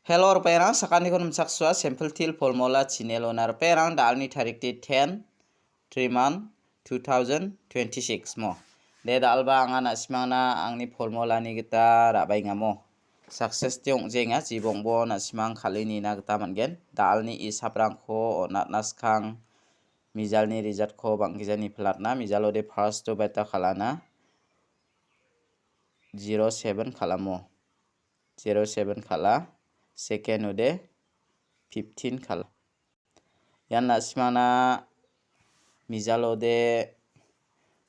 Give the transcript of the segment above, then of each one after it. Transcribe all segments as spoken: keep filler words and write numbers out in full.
Hello, ripengrang, sakantikon nimchaksoa, Simple Teer Formula channel-ona ripengrang, da·alni tarikde ten, three month, two thousand twenty-six mo. De, da·alba anga na·simangna angni formulani gita ra·baengamo. Success-de ong·jenga, jibongbo na·simang kal·e nina gita man·gen. Da·alni isaprangko on·atna skang, mijalni result-ko bang·gijani platna, mijalode first-o beta kal·ana, zero seven kal·amo. Zero seven kal·a, second-ode fifteen kal·a. Ian na·simangna mijalode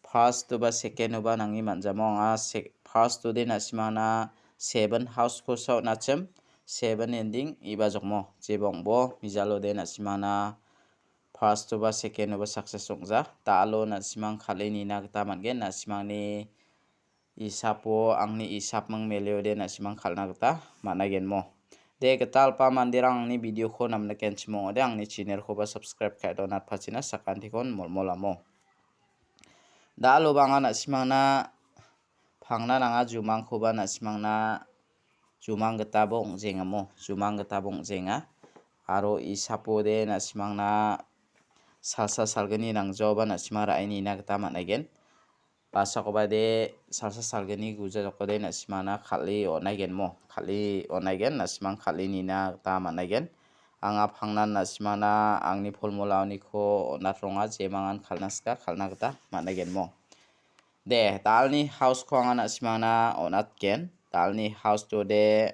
first-oba second-oba nangni man·jamo. Anga sek-, first-ode na·simangna seven house-kosa on·achim, seven ending iba jokmo. Jeba ong·bo mijalode na·simangna first-oba second-oba success ong·ja. Da·alo na·simang kal·e nina gita man·gen, na·simangni isapo angni isapming meleode na·simang kal·na gita man·agenmo. De, gitalpa manderang angni video-ko namnikenchim ong·ode, angni channel-koba subscribe ka·e donatpachina sakantikon molmolamo. Da·alo bang·a na·simangna pangna nanga jumangkoba na·simangna jumang gitaba ong·jengamo, jumang gitaba ong·jenga. Aro isapode na·simangna salsa salgni nangjaoba na·simang ra·e nina gita man·aigen. Basakobade salsa salgni guja jokode na·simangna kal·e on·aigenmo. Kal·e on·aigen, na·simang kal·e nina gita man·aigen. Anga pangnan na·simangna angni formulaoniko on·atronga, jemangan kal·na sika, kal·na gita man·aigenmo. De, da·alni house-ko anga na·simangna on·atgen. Da·alni house-ode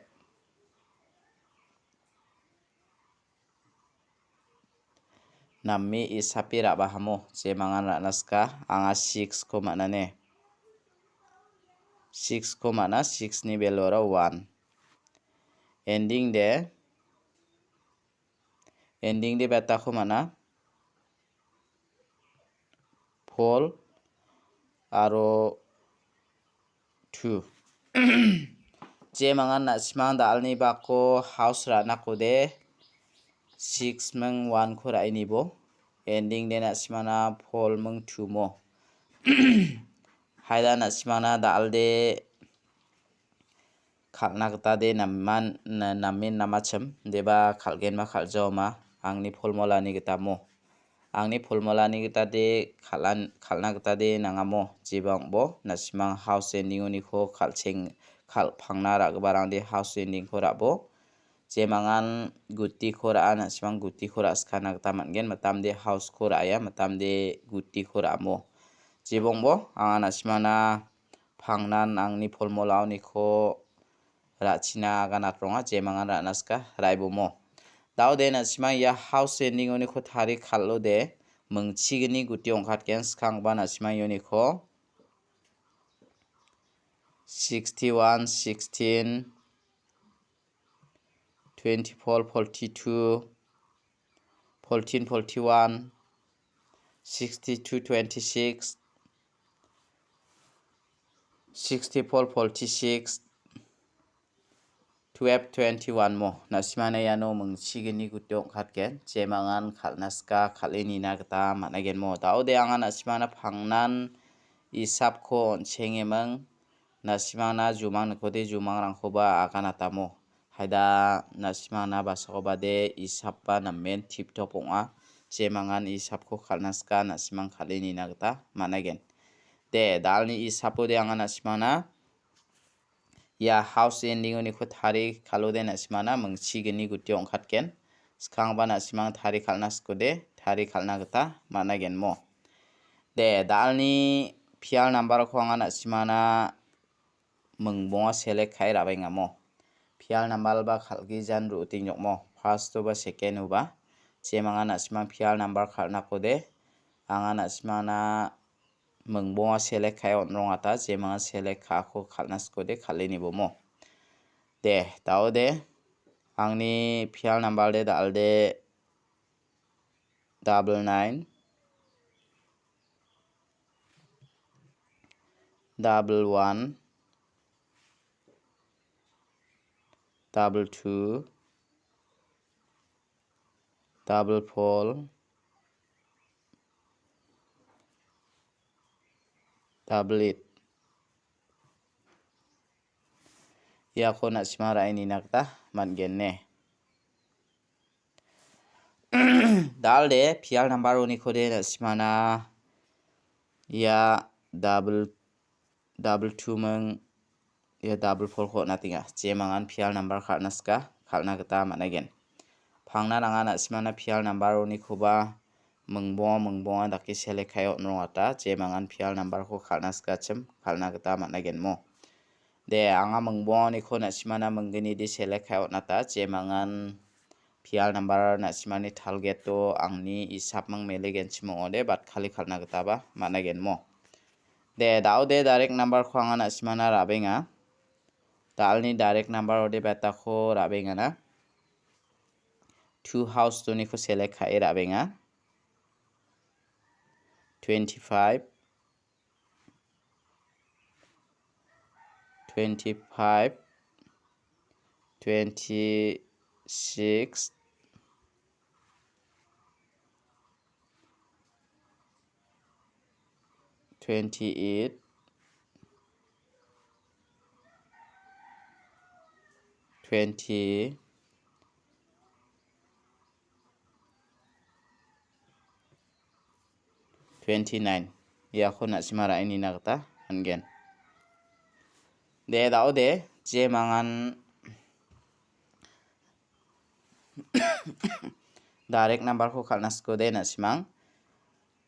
name isape ra·bahamo, jemangan ra·na sika, anga six-ko man·ane. Six-ko man·a, six-ni value-ara one. Ending-de, ending-de betako man·a. Four aro two. Jemangan na·simang da·alni bako house ra·nakode six ming one-ko ra·e nibo. Ending-de na·simangna four ming two mo. Haida na·simangna da·alde kal·na gita de naman, na-, namen namachim, deba kal·genba kal·jaoma, angni formulani gitamo. Angni formulani gita de kal·an-, kal·na gita de nangamo, jeba ong·bo, na·simang house ending-oniko kal·cheng-, kal-, pangna ra·giparangde house ending-ko ra·bo. Jemangan gutiko ra·a, na·simang gutiko ra·skana gita man·gen, mitamde house-ko ra·aia, mitamde gutiko ra·amo. Jeba ong·bo, anga na·simangna pangnan angni formulaoniko ra·china aganatronga, jemangan ra·na sika, ra·ibomo. Da·ode na·simang ia house ending-oniko tari kal·ode, mingchigni guti ong·katgen, skangba na·simang ioniko sixty-one, sixteen, twenty-four, forty-two, fourteen, forty-one, sixty-two, twenty-six, sixty-four, forty-six, twelve, twenty-one mo. Na·simangna iano mingchigni guti ong·katgen. Jemangan kal·na sika, kal·e nina gita man·agenmo. Da·ode anga na·simangna pangnan isapko on·chengeming. Na·simangna jumang nikode jumangrangkoba aganatamo. Haida na·simangna basakobade isapba namen tip-top ong·a. Jemangan isapko kal·na sika na·simang kal·e nina gita man·agen. De, da·alni isapode anga na·simangna ia house ending-oniko tari kal·ode na·simangna mingchigni guti ong·katgen. Skangba na·simang tari kal·na sikode, tari kal·na gita man·agenmo. De, da·alni pial number-ko anga na·simangna mingbonga select ka·e ra·baengamo. Pial number-ba kal·gijan ru·uting jokmo. First-oba, second-oba. Jemangan na·simang pial number kal·nakode, anga na·simangna mingbonga select ka·e on·rongata, jemangan select ka·ako kal·na sikode kal·e nibomo. De, da·ode, angni pial number de da·alde double nine, double one, double two, double four, double eight. Iako na·sima ra·e nina gita man·gen ne. Dal de pial number oniko de na·simana ia double, double two ming ia double four ko on·atenga. Jemangan pial number kal·na sika, kal·na gita man·aigen. Pangna nanga na·simana pial number onikoba mingbonga, mingbonga dake select ka·e on·rongata. Jemangan pial number ko kal·na sikachim, kal·na gita man·aigen mo. De, anga mingbonga oniko na·simana minggni de select ka·e on·ata. Jemangan pial number na·simani target o angni isapming melegenchim ong·ode, bat kali kal·na gitaba man·aigen mo. De, da·o de direct number ko anga na·simana ra·benga. Dalni direct number ode betako ra·bengana. Two house doniko select ka·e ra·benga. Twenty-five, twenty-five, twenty-six, twenty-eight, twenty, twenty-nine. Iako na·sima ra·e nina gita man·gen. De, da·o de, jemangan direct number ko kal·na sikode na·simang.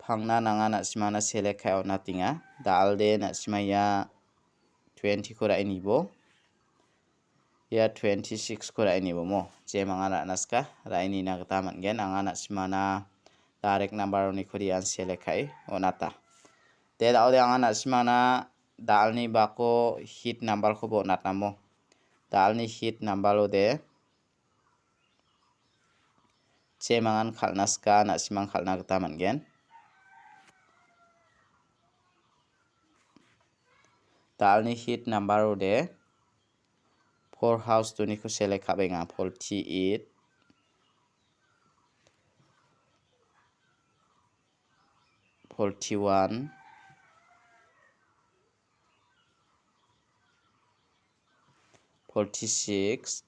Pangna nanga na·simana select ka·e on·atenga. Dal de na·sima ia twenty ko ra·e nibo. Ia twenty-six ko ra·e nibo mo. Jemangan ra·na sika, ra·e nina gita man·gen. Anga na·simana direct number oniko de ian select ka·e on·ata. De, da·o de anga na·simana dalni bako hit number koba on·atna mo. Dalni hit number ode jemangan kal·na sika, na·simang kal·na gita man·gen. Dalni hit number ode four house doniko select ka·benga. Forty-eight, forty-one, forty-six,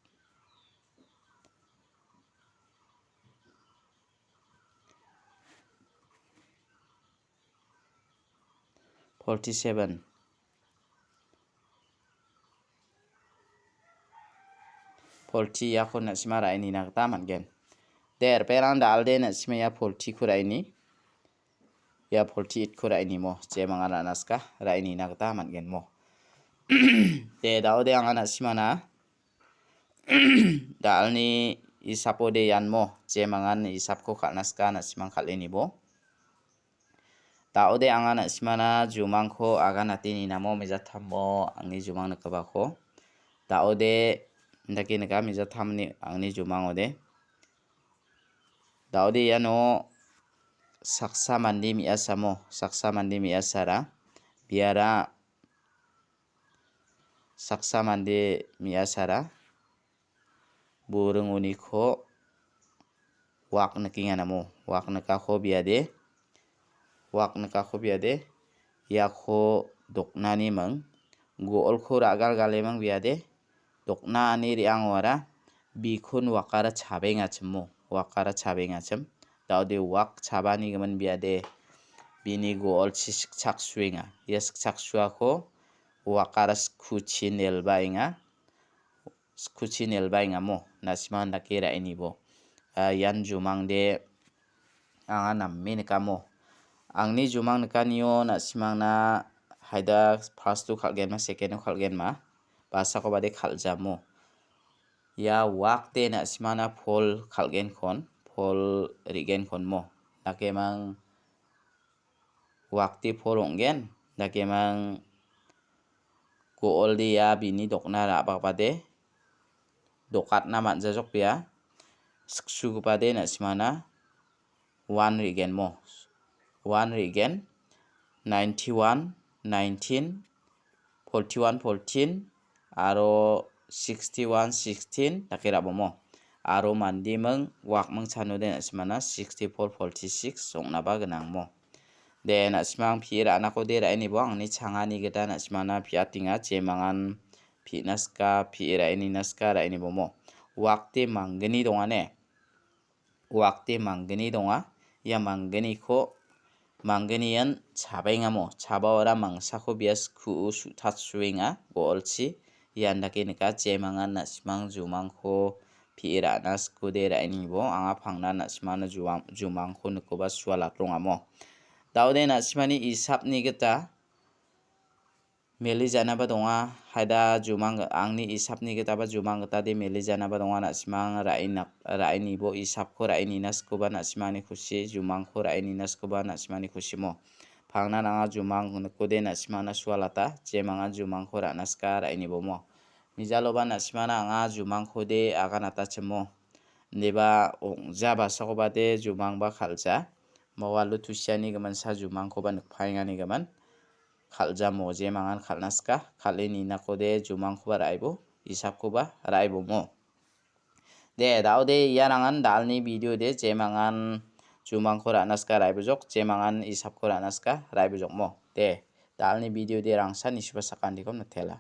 forty-seven, forty iako na·sima ra·e nina gita man·gen. De, perang dal de na·sima ia forty ko ra·e ni. Ia forty-eight ko ra·e nimo, jemangan ra·na sika, ra·e nina gita man·gen mo. De, da·o de anga na·simana dalni isapo de ian mo, jemangan isapko kal·na sika, na·simang kal·e nibo. Da·o de anga na·simana jumangko aganate ninamo mejatamo angni jumang nikgipako. Da·o de indake nika mejatamni angni jumang ode. Da·o de iano saksa mande me·asamo, saksa mande me·asara biara saksa mande me·asara buring uniko wak nikenga namo. Wak nikako biade, wak nikako biade, iako doknani ming, go·olko ra·gal galeming biade, dokna ani re·angwara bikun wakara chabengachimo, wakara chabengachim. Da·ode wak chabani gimin biade, bini go·olchi sikchaksuenga. Ia sikchaksuako wakara skuchi nelbaenga. Skuchi nelbaengamo, na·sima dake ra·enibo. Ah, ian jumangde anga name nikamo. Angni jumang nikanio na·simangna haida first-o kal·genma, second-o kal·genma, basako bade kal·jamo. Ia wakde na·simana pol kal·genkon, pol re·genkon mo. Dakemang wakde pol ong·gen, dakemang go·olde ia bini dokna ra·bakbade dokatna man·jajokbea, siksugipade na·simana one re·gen mo. One re·gen, ninety-one, nineteen, forty-one, fourteen, aro sixty-one, sixteen dake ra·bomo. Aro mandiming wakming chanode na·simana sixty-four, forty-six ong·naba gnangmo. De, na·simang pi·e ra·anakode ra·enibo angni changani gita na·simana pi·atenga, jemangan pi·na sika, pi·e ra·enina sika ra·enibomo. Wakde manggni dongane. uakde manggni donga. Ia manggniko, manggnian chabengamo, chabaora mangsako bia skuo su-, tatsuenga, go·olchi. Ian dake nika, jemangan na·simang jumangko pi·e ra·na skode ra·inibo, anga pangna na·simangna juam-, jumangko nikoba sualatrongamo. Daode na·simani isapni gita meli janaba donga, haida jumang, angni isapni gitaba jumang gitade meli janaba donga, na·simang ra·inak-, ra·inibo isapko ra·inina skoba na·simani kusi, jumangko ra·inina skoba na·simani kusimo. Pangnan anga jumang nikode na·simangna sualata, jemangan jumangko ra·na ska ra·inibomo. Mijaloba na·simangna anga jumangkode aganatachimo. Indiba ong·ja basakobade jumangba kal·ja. Mawalo tusiani giminsa jumangkoba nikpaengani gimin. Kal·jamo, jemangan kal·na ska, kal·e ninakode jumangkoba ra·ebo, isapkoba ra·ebomo. De, daode iarangan dalni video de, jemangan jumangko ra·na ska ra·ebojok, jemangan isapko ra·na ska ra·ebojokmo. De, dalni video de rangsa nisuba sakantikom natela.